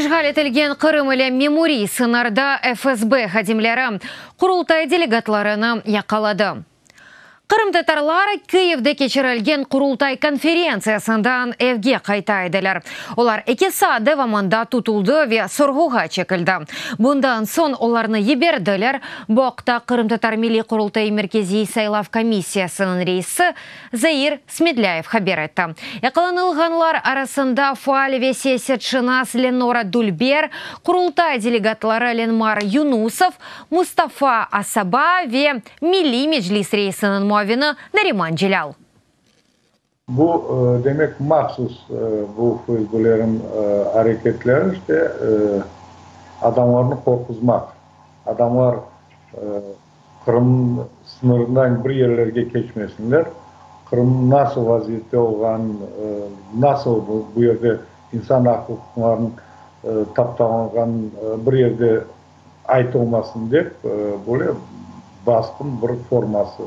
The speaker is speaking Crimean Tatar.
İşğal etilgen Qırım ile memuriy sıñırda FSB hadimleri Qurultay delegatlarını yaqaladı. Qırımtatarlar Kıyivde keçirilgen Qurultay konferentsiyasından evge qayta ediler. Olar eki saat devamında tutuldı ve sorğuğa çekildi. Bundan soñ olarnı yiberdiler. Bu aqta Qırımtatar Milliy Qurultayı Merkeziy saylav komissiyasınıñ reisi Zair Smedlâyev haber etti. Yaqalanılğanlar arasında faal ve siyasetşınas Lenora Dülber, Qurultay delegatları Lenmar Yunusov, Mustafa Asaba ve Milliy Meclis reisiniñ muavini Nariman Celâl. Bu, demek, mahsus bu FSBlerniñ areketleri, işte, adamlarnı qorquzmaq. Adamlar Qırım sıñırından bir yerlerge keçmesinler, Qırım nasıl vaziyette olğanın, nasıl bu yerde insan aq-uquqlarınıñ taptalanğanın bir yerde aytılmasın dep, böyle basqın bir forması.